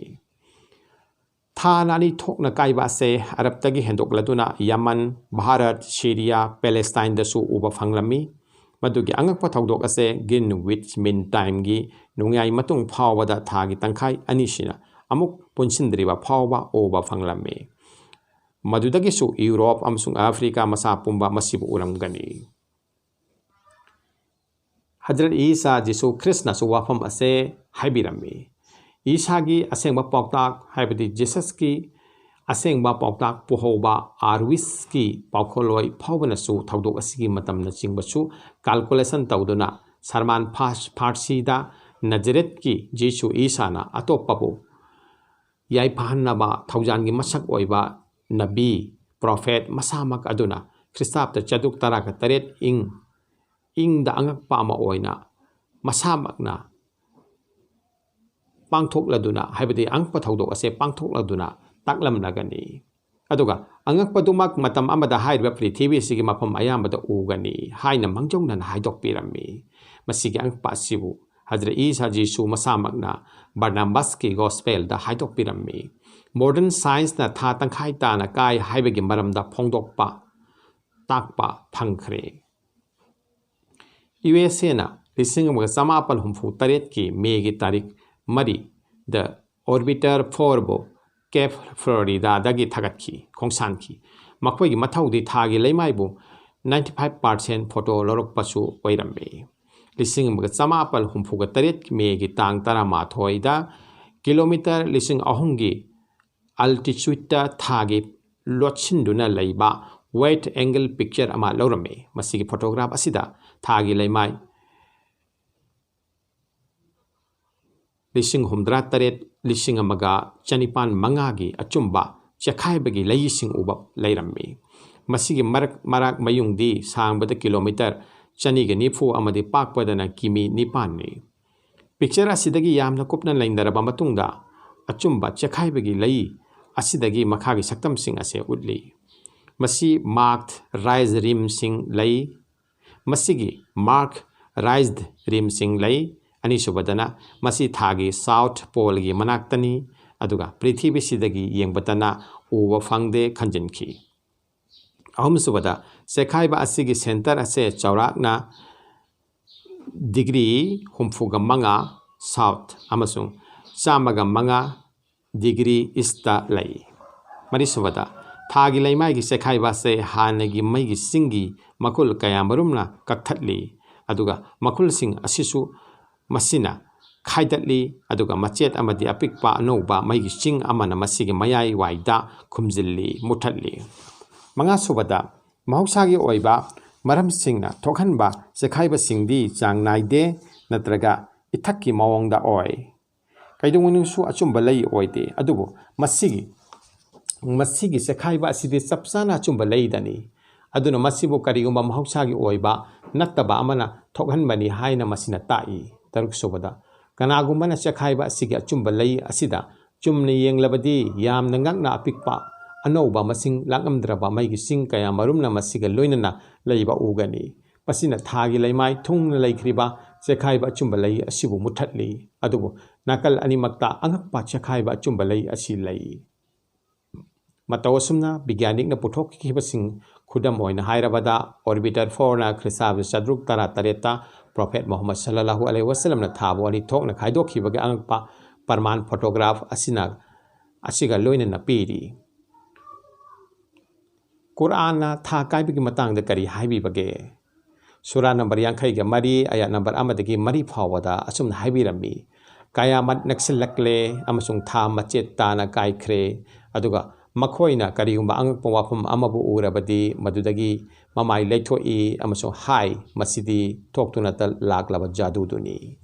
ꯊꯥꯅ ꯑꯅꯤ ꯊꯣꯛꯅ ꯀꯥꯏꯕ ꯑꯁꯦ ꯑꯔꯕꯇꯒꯤ ꯍꯦꯟꯗꯣꯛꯂꯗꯨꯅ ꯌꯃꯟ, ꯚꯥꯔꯠ, ꯁꯤꯔꯤꯌꯥ, ꯄꯦꯂꯦꯁꯇꯥꯏꯟꯗꯁꯨ ꯎꯕ ꯐꯪꯂꯝꯃꯤ꯫ ꯃꯗꯨꯒꯤ ꯑꯉꯛꯄ ꯊꯧꯗꯣꯛ ꯑꯁꯦ Greenwich Mean Timeꯒꯤ ꯅꯣꯡꯌꯥꯏ ꯃꯇꯨꯡ ꯐꯥꯎꯕꯗ ꯊꯥꯒꯤ ꯇꯪꯈꯥꯏ ꯑꯅꯤꯁꯤꯅ ꯑꯃꯨꯛ ꯄꯨꯟꯁꯤꯟꯗ꯭ꯔꯤꯕ ꯐꯥꯎꯕ ꯎꯕ ꯐꯪꯂꯝꯃꯤ꯫ ꯃꯗꯨꯗꯒꯤꯁꯨ ꯌꯨꯔꯣꯞ ꯑꯃꯁꯨꯡ ꯑꯐ꯭ꯔꯤꯀꯥ ꯃꯁꯥ ꯄꯨꯝꯕ ꯃꯁꯤꯕꯨ ꯎꯔꯝꯒꯅꯤ꯫ ꯍꯖꯔꯠ ꯏꯁꯥ ꯖꯤꯁꯨ ꯈ꯭ꯔꯤꯁꯅꯁꯨ ꯋꯥꯐꯝ ꯑꯁꯦ ꯍꯥꯏꯕꯤꯔꯝꯃꯤ꯫ ꯏꯁꯥꯒꯤ ꯑꯁꯦꯡꯕ ꯄꯥꯎꯇꯥꯛ, ꯍꯥꯏꯕꯗꯤ ꯖꯤꯁꯁꯀꯤ ꯑꯁꯦꯡꯕ ꯄꯥꯎꯇꯥꯛ ꯄꯨꯍꯧꯕ ꯑꯥꯔꯋꯤꯁꯀꯤ ꯄꯥꯎꯈꯣꯜꯂꯣꯏ ꯐꯥꯎꯕꯅꯁꯨ ꯊꯧꯗꯣꯛ ꯑꯁꯤꯒꯤ ꯃꯇꯝꯅꯆꯤꯡꯕꯁꯨ calculation ꯇꯧꯗꯨꯅ ꯁꯔꯃꯥꯟ ꯐꯥꯔꯁ-, ꯐꯥꯔꯁꯤꯗ ꯅꯖꯔꯦꯠꯀꯤ ꯖꯤꯁꯨ ꯏꯁꯥꯅ ꯑꯇꯣꯞꯄꯕꯨ ꯌꯥꯏꯐꯍꯟꯅꯕ ꯊꯧꯖꯥꯜꯒꯤ ꯃꯁꯛ ꯑꯣꯏꯕ ꯅꯕꯤ, ꯄ꯭ꯔꯣꯐꯦꯠ ꯃꯁꯥꯃꯛ ꯑꯗꯨꯅ ꯈ꯭ꯔꯤꯁꯇꯥꯕꯗ ꯆꯥꯇ꯭ꯔꯨꯛ ꯇꯔꯥꯒ ꯇꯔꯦꯠ ꯏꯪ, ꯏꯪꯗ ꯑꯉꯛꯄ ꯑꯃ ꯑꯣꯏꯅ ꯃꯁꯥꯃꯛꯅ ꯄꯥꯡꯊꯣꯛꯂꯗꯨꯅ, ꯍꯥꯏꯕꯗꯤ ꯑꯉꯛꯄ ꯊꯧꯗꯣꯛ ꯑꯁꯦ ꯄꯥꯡꯊꯣꯛꯂꯗꯨꯅ ꯇꯥꯛꯂꯝꯂꯒꯅꯤ꯫ ꯑꯗꯨꯒ ꯑꯉꯛꯄꯗꯨꯃꯛ ꯃꯇꯝ ꯑꯃꯗ ꯍꯥꯏꯔꯤꯕ ꯄ꯭ꯔꯤꯊꯤꯕꯤ ꯑꯁꯤꯒꯤ ꯃꯐꯝ ꯑꯌꯥꯝꯕꯗ ꯎꯒꯅꯤ ꯍꯥꯏꯅ ꯃꯥꯡꯖꯧꯅꯅ ꯍꯥꯏꯗꯣꯛꯄꯤꯔꯝꯃꯤ꯫ ꯃꯁꯤꯒꯤ ꯑꯉꯛꯄ ꯑꯁꯤꯕꯨ ꯍꯖꯔꯠ ꯏꯁꯥ ꯖꯤꯁꯨ ꯃꯁꯥꯃꯛꯅ ꯕꯔꯅꯥꯕꯥꯁꯀꯤ ꯒꯣꯁꯄꯦꯜꯗ ꯍꯥꯏꯗꯣꯛꯄꯤꯔꯝꯃꯤ꯫ ꯃꯣꯗꯔꯟ ꯁꯥꯏꯟꯁꯅ ꯊꯥ ꯇꯪꯈꯥꯏ ꯇꯥꯅ ꯀꯥꯏ ꯍꯥꯏꯕꯒꯤ ꯃꯔꯝꯗ ꯐꯣꯡꯗꯣꯛꯄ ꯇꯥꯛꯄ ꯐꯪꯈ꯭ꯔꯦ꯫ ꯌꯨ ꯑꯦꯁ ꯑꯦꯅ ꯂꯤꯁꯤꯡ ꯑꯃꯒ ꯆꯃꯥꯄꯜ ꯍꯨꯝꯐꯨ ꯇꯔꯦꯠꯀꯤ ꯃꯦꯒꯤ ꯇꯥꯔꯤꯛ ꯃꯔꯤꯗ Orbiter fourꯕꯨ ꯀꯦꯞ ꯐ꯭ꯂꯣꯔꯤꯗꯥꯗꯒꯤ ꯊꯥꯒꯠꯈꯤ, ꯈꯣꯡꯁꯥꯟꯈꯤ꯫ ꯃꯈꯣꯏꯒꯤ ꯃꯊꯧꯗꯤ ꯊꯥꯒꯤ ꯂꯩꯃꯥꯏꯕꯨ ninety five percent photo ꯂꯧꯔꯛꯄꯁꯨ ꯑꯣꯏꯔꯝꯃꯤ꯫ ꯂꯤꯁꯤꯡ ꯑꯃꯒ ꯆꯃꯥꯄꯜ ꯍꯨꯝꯐꯨꯒ ꯇꯔꯦꯠ ꯃꯦꯒꯤ ꯇꯥꯡ ꯇꯔꯥꯃꯥꯊꯣꯏꯗ ꯀꯤꯂꯣꯃꯤꯇꯔ ꯂꯤꯁꯤꯡ ꯑꯍꯨꯝꯒꯤ altitudeꯇ ꯊꯥꯒꯤ ꯂꯣꯠꯁꯤꯟꯗꯨꯅ ꯂꯩꯕ wide angle picture ꯑꯃ ꯂꯧꯔꯝꯃꯤ꯫ ꯃꯁꯤꯒꯤ photograph ꯑꯁꯤꯗ ꯊꯥꯒꯤ ꯂꯩꯃꯥꯏ ꯂꯤꯁꯤꯡ ꯍꯨꯝꯗ꯭ꯔꯥ ꯇꯔꯦꯠ, ꯂꯤꯁꯤꯡ ꯑꯃꯒ ꯆꯅꯤꯄꯥꯟ ꯃꯉꯥꯒꯤ ꯑꯆꯨꯝꯕ ꯆꯦꯈꯥꯏꯕꯒꯤ ꯂꯩꯁꯤꯡ ꯎꯕ ꯂꯩꯔꯝꯃꯤ꯫ ꯃꯁꯤꯒꯤ ꯃꯔꯛ ꯃꯔꯥꯛ ꯃꯌꯨꯡꯗꯤ ꯁꯥꯡꯕꯗ ꯀꯤꯂꯣꯃꯤꯇꯔ ꯆꯅꯤꯒ ꯅꯤꯐꯨ ꯑꯃꯗꯤ ꯄꯥꯛꯄꯗꯅ ꯀꯤꯃꯤ ꯅꯤꯄꯥꯟꯅꯤ꯫ ꯄꯤꯛꯆꯔ ꯑꯁꯤꯗꯒꯤ ꯌꯥꯝꯅ ꯀꯨꯞꯅ ꯅꯩꯅꯔꯕ ꯃꯇꯨꯡꯗ, ꯑꯆꯨꯝꯕ ꯆꯦꯈꯥꯏꯕꯒꯤ ꯂꯩ ꯑꯁꯤꯗꯒꯤ ꯃꯈꯥꯒꯤ ꯁꯛꯇꯝꯁꯤꯡ ꯑꯁꯦ ꯎꯠꯂꯤ꯫ ꯃꯁꯤ marked rise rimꯁꯤꯡ ꯂꯩ꯫ ꯃꯁꯤꯒꯤ marked rise rimꯁꯤꯡ ꯂꯩ꯫ ꯑꯅꯤꯁꯨꯕꯗꯅ, ꯃꯁꯤ ꯊꯥꯒꯤ south poleꯒꯤ ꯃꯅꯥꯛꯇꯅꯤ, ꯑꯗꯨꯒ ꯄ꯭ꯔꯤꯊꯤꯕꯤꯁꯤꯗꯒꯤ ꯌꯦꯡꯕꯗꯅ ꯎꯕ ꯐꯪꯗꯦ ꯈꯟꯖꯤꯟꯈꯤ꯫ ꯑꯍꯨꯝꯁꯨꯕꯗ, ꯆꯦꯈꯥꯏꯕ ꯑꯁꯤꯒꯤ center ꯑꯁꯦ ꯆꯥꯎꯔꯥꯛꯅ degree ꯍꯨꯝꯐꯨꯒ ꯃꯉꯥ south ꯑꯃꯁꯨꯡ ꯆꯥꯝꯃꯒ ꯃꯉꯥ degree eastꯇ ꯂꯩ꯫ ꯃꯔꯤꯁꯨꯕꯗ, ꯊꯥꯒꯤ ꯂꯩꯃꯥꯏꯒꯤ ꯆꯦꯈꯥꯏꯕ ꯑꯁꯦ ꯍꯥꯟꯅꯒꯤ ꯃꯩꯒꯤ ꯆꯤꯡꯒꯤ ꯃꯈꯨꯜ ꯀꯌꯥꯃꯔꯨꯝꯅ ꯀꯛꯊꯠꯂꯤ, ꯑꯗꯨꯒ ꯃꯈꯨꯜꯁꯤꯡ ꯑꯁꯤꯁꯨ ꯃꯁꯤꯅ ꯈꯥꯏꯗꯠꯂꯤ, ꯑꯗꯨꯒ ꯃꯆꯦꯠ ꯑꯃꯗꯤ ꯑꯄꯤꯛꯄ ꯑꯅꯧꯕ ꯃꯩꯒꯤ ꯆꯤꯡ ꯑꯃꯅ ꯃꯁꯤꯒꯤ ꯃꯌꯥꯏ ꯋꯥꯏꯗ ꯈꯨꯝꯖꯤꯜꯂꯤ, ꯃꯨꯠꯊꯠꯂꯤ꯫ ꯃꯉꯥꯁꯨꯕꯗ, ꯃꯍꯧꯁꯥꯒꯤ ꯑꯣꯏꯕ ꯃꯔꯝꯁꯤꯡꯅ ꯊꯣꯛꯍꯟꯕ ꯆꯦꯈꯥꯏꯕꯁꯤꯡꯗꯤ ꯆꯥꯡ ꯅꯥꯏꯗꯦ ꯅꯠꯇ꯭ꯔꯒ ꯏꯊꯛꯀꯤ ꯃꯑꯣꯡꯗ ꯑꯣꯏ꯫ ꯀꯩꯗꯧꯅꯨꯡꯁꯨ ꯑꯆꯨꯝꯕ ꯂꯩ ꯑꯣꯏꯗꯦ, ꯑꯗꯨꯕꯨ ꯃꯁꯤꯒꯤ, ꯃꯁꯤꯒꯤ ꯆꯦꯈꯥꯏꯕ ꯑꯁꯤꯗꯤ ꯆꯞ ꯆꯥꯅ ꯑꯆꯨꯝꯕ ꯂꯩꯗꯅꯤ꯫ ꯑꯗꯨꯅ ꯃꯁꯤꯕꯨ ꯀꯔꯤꯒꯨꯝꯕ ꯃꯍꯧꯁꯥꯒꯤ ꯑꯣꯏꯕ ꯅꯠꯇꯕ ꯑꯃꯅ ꯊꯣꯛꯍꯟꯕꯅꯤ ꯍꯥꯏꯅ ꯃꯁꯤꯅ ꯇꯥꯛꯏ꯫ ꯇꯔꯨꯛꯁꯨꯕꯗ, ꯀꯅꯥꯒꯨꯝꯕꯅ ꯆꯦꯈꯥꯏꯕ ꯑꯁꯤꯒꯤ ꯑꯆꯨꯝꯕ ꯂꯩ ꯑꯁꯤꯗ ꯆꯨꯝꯅ ꯌꯦꯡꯂꯕꯗꯤ ꯌꯥꯝꯅ ꯉꯛꯅ ꯑꯄꯤꯛꯄ, ꯑꯅꯧꯕ, ꯃꯁꯤꯡ ꯂꯥꯛꯂꯝꯗ꯭ꯔꯕ ꯃꯩꯒꯤ ꯆꯤꯡ ꯀꯌꯥ ꯃꯔꯨꯝꯅ ꯃꯁꯤꯒ ꯂꯣꯏꯅꯅ ꯂꯩꯕ ꯎꯒꯅꯤ꯫ ꯃꯁꯤꯅ ꯊꯥꯒꯤ ꯂꯩꯃꯥꯏ ꯊꯨꯡꯅ ꯂꯩꯈ꯭ꯔꯤꯕ ꯆꯦꯈꯥꯏꯕ ꯑꯆꯨꯝꯕ ꯂꯩ ꯑꯁꯤꯕꯨ ꯃꯨꯠꯊꯠꯂꯤ꯫ ꯑꯗꯨꯕꯨ ꯅꯥꯀꯜ ꯑꯅꯤꯃꯛꯇ ꯑꯉꯛꯄ ꯆꯦꯈꯥꯏꯕ ꯑꯆꯨꯝꯕ ꯂꯩ ꯑꯁꯤ ꯂꯩ꯫ ꯃꯇꯧ ꯑꯁꯨꯝꯅ ꯕꯤꯒ꯭ꯌꯥꯅꯤꯛꯅ ꯄꯨꯊꯣꯛꯈꯤꯕꯁꯤꯡ, ꯈꯨꯗꯝ ꯑꯣꯏꯅ ꯍꯥꯏꯔꯕꯗ, Orbiter fourꯅ ꯈ꯭ꯔꯤꯁꯇꯥꯕꯗ ꯆꯥꯇ꯭ꯔꯨꯛ ꯇꯔꯥ ꯇꯔꯦꯠꯇ Prophet Muhammad sallallahu alaihi wasallamꯅ ꯊꯥꯕꯨ ꯑꯅꯤ ꯊꯣꯛꯅ ꯈꯥꯏꯗꯣꯛꯈꯤꯕꯒꯤ ꯑꯉꯛꯄ ꯄ꯭ꯔꯃꯥꯟ photograph ꯑꯁꯤꯅ, ꯑꯁꯤꯒ ꯂꯣꯏꯅꯅ ꯄꯤꯔꯤ꯫ ꯀꯨꯔꯥꯟꯅ ꯊꯥ ꯀꯥꯏꯕꯒꯤ ꯃꯇꯥꯡꯗ ꯀꯔꯤ ꯍꯥꯏꯕꯤꯕꯒꯦ? ꯁꯨꯔꯥ ꯅꯝꯕꯔ ꯌꯥꯡꯈꯩꯒ ꯃꯔꯤ, ꯑꯌꯥꯠ ꯅꯝꯕꯔ ꯑꯃꯗꯒꯤ ꯃꯔꯤ ꯐꯥꯎꯕꯗ ꯑꯁꯨꯝꯅ ꯍꯥꯏꯕꯤꯔꯝꯃꯤ, "ꯀꯌꯥꯃꯠ ꯅꯛꯁꯤꯜꯂꯛꯂꯦ ꯑꯃꯁꯨꯡ ꯊꯥ ꯃꯆꯦꯠ ꯇꯥꯅ ꯀꯥꯏꯈ꯭ꯔꯦ, ꯑꯗꯨꯒ ꯃꯈꯣꯏꯅ ꯀꯔꯤꯒꯨꯝꯕ ꯑꯉꯛꯄ ꯋꯥꯐꯝ ꯑꯃꯕꯨ ꯎꯔꯕꯗꯤ ꯃꯗꯨꯗꯒꯤ ꯃꯃꯥꯏ ꯂꯩꯊꯣꯛꯏ ꯑꯃꯁꯨꯡ ꯍꯥꯏ, 'ꯃꯁꯤꯗꯤ ꯊꯣꯛꯇꯨꯅꯇ ꯂꯥꯛꯂꯕ ꯖꯥꯗꯨꯗꯨꯅꯤ.'"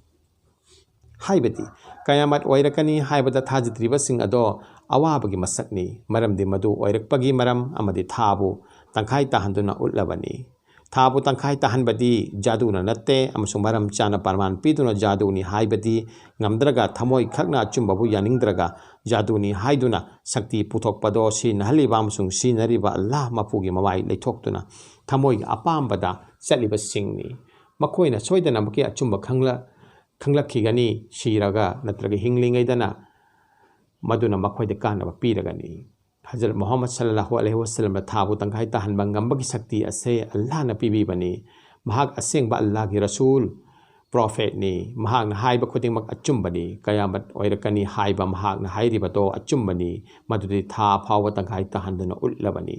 ꯍꯥꯏꯕꯗꯤ, ꯀꯌꯥꯃꯠ ꯑꯣꯏꯔꯛꯀꯅꯤ ꯍꯥꯏꯕꯗ ꯊꯥꯖꯗ꯭ꯔꯤꯕꯁꯤꯡ ꯑꯗꯣ ꯑꯋꯥꯕꯒꯤ ꯃꯁꯛꯅꯤ, ꯃꯔꯝꯗꯤ ꯃꯗꯨ ꯑꯣꯏꯔꯛꯄꯒꯤ ꯃꯔꯝ ꯑꯃꯗꯤ ꯊꯥꯕꯨ ꯇꯪꯈꯥꯏ ꯇꯥꯍꯟꯗꯨꯅ ꯎꯠꯂꯕꯅꯤ꯫ ꯊꯥꯕꯨ ꯇꯪꯈꯥꯏ ꯇꯥꯍꯟꯕꯗꯤ ꯖꯥꯗꯨꯅ ꯅꯠꯇꯦ, ꯑꯃꯁꯨꯡ ꯃꯔꯝ ꯆꯥꯅ ꯄ꯭ꯔꯃꯥꯟ ꯄꯤꯗꯨꯅ ꯖꯥꯗꯨꯅꯤ ꯍꯥꯏꯕꯗꯤ ꯉꯝꯗ꯭ꯔꯒ, ꯊꯃꯣꯏ ꯈꯛꯅ ꯑꯆꯨꯝꯕꯕꯨ ꯌꯥꯅꯤꯡꯗ꯭ꯔꯒ ꯖꯥꯗꯨꯅꯤ ꯍꯥꯏꯗꯨꯅ ꯁꯛꯇꯤ ꯄꯨꯊꯣꯛꯄꯗꯣ ꯁꯤꯖꯤꯟꯅꯍꯜꯂꯤꯕ ꯑꯃꯁꯨꯡ ꯁꯤꯖꯤꯟꯅꯔꯤꯕ ꯑꯜꯂꯥꯍ ꯃꯄꯨꯒꯤ ꯃꯃꯥꯏ ꯂꯩꯊꯣꯛꯇꯨꯅ ꯊꯃꯣꯏꯒꯤ ꯑꯄꯥꯝꯕꯗ ꯆꯠꯂꯤꯕꯁꯤꯡꯅꯤ꯫ ꯃꯈꯣꯏꯅ ꯁꯣꯏꯗꯅꯃꯛꯀꯤ ꯑꯆꯨꯝꯕ ꯈꯪꯂ-, ꯈꯪꯂꯛꯈꯤꯒꯅꯤ, ꯁꯤꯔꯒ ꯅꯠꯇ꯭ꯔꯒ ꯍꯤꯡꯂꯤꯉꯩꯗꯅ ꯃꯗꯨꯅ ꯃꯈꯣꯏꯗ ꯀꯥꯟꯅꯕ ꯄꯤꯔꯒꯅꯤ꯫ ꯍꯖꯔꯠ ꯃꯨꯍꯝꯃꯗ ꯁꯜꯂꯜꯂꯥꯍꯨ ꯑꯂꯩꯍꯤ ꯋꯁꯜꯂꯝꯅ ꯊꯥꯕꯨ ꯇꯪꯈꯥꯏ ꯇꯥꯍꯟꯕ ꯉꯝꯕꯒꯤ ꯁꯛꯇꯤ ꯑꯁꯦ ꯑꯜꯂꯥꯍꯅ ꯄꯤꯕꯤꯕꯅꯤ꯫ ꯃꯍꯥꯛ ꯑꯁꯦꯡꯕ ꯑꯜꯂꯥꯍꯒꯤ ꯔꯁꯨꯜ, ꯄ꯭ꯔꯣꯐꯦꯠꯅꯤ꯫ ꯃꯍꯥꯛꯅ ꯍꯥꯏꯕ ꯈꯨꯗꯤꯡꯃꯛ ꯑꯆꯨꯝꯕꯅꯤ꯫ ꯀꯌꯥꯃꯠ ꯑꯣꯏꯔꯛꯀꯅꯤ ꯍꯥꯏꯕ ꯃꯍꯥꯛꯅ ꯍꯥꯏꯔꯤꯕꯗꯣ ꯑꯆꯨꯝꯕꯅꯤ꯫ ꯃꯗꯨꯗꯤ ꯊꯥ ꯐꯥꯎꯕ ꯇꯪꯈꯥꯏ ꯇꯥꯍꯟꯗꯨꯅ ꯎꯠꯂꯕꯅꯤ꯫